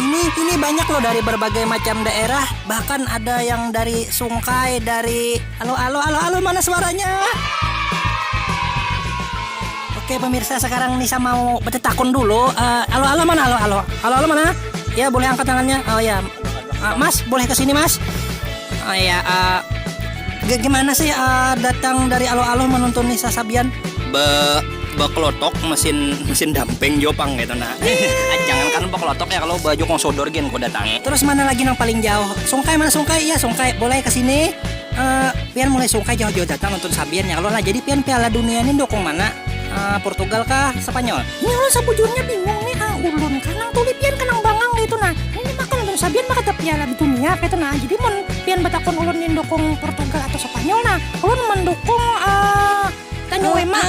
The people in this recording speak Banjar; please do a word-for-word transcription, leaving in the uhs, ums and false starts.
Ini ini banyak loh dari berbagai macam daerah, bahkan ada yang dari Sungkai, dari alo alo alo alo, mana suaranya? Oke pemirsa, sekarang Nisa mau bertetakun dulu. Eh, alo alo mana, alo alo alo alo mana? Ya, boleh angkat tangannya. Oh ya. Ah, Mas, boleh ke sini Mas? Oh ya. Eh, g- gimana sih eh, datang dari alo alo menuntun Nisa Sabian? Be bekelotok mesin mesin damping jopang gitu nah. Jangan kan bekelotok ya, kalau baju kong sodor gen ku datangi. Terus mana lagi yang paling jauh? Sungkai mana Sungkai? Iya Sungkai, boleh ke sini. Eh, pian mulai Sungkai jauh-jauh datang nonton Sabian ya kalau lah. Jadi pian Piala Dunia ini dukung mana? Eh, Portugal kah Spanyol? Ini ulun sebujurnya bingung nih ah, ulun kan nang tuli pian kenang bangang gitu nah. Ini makan nonton Sabian maka ada Piala Dunia gitu nah. Jadi mun pian batakun ulun ini dukung Portugal atau Spanyol nah, ulun mendukung eh, Tanjung Lema.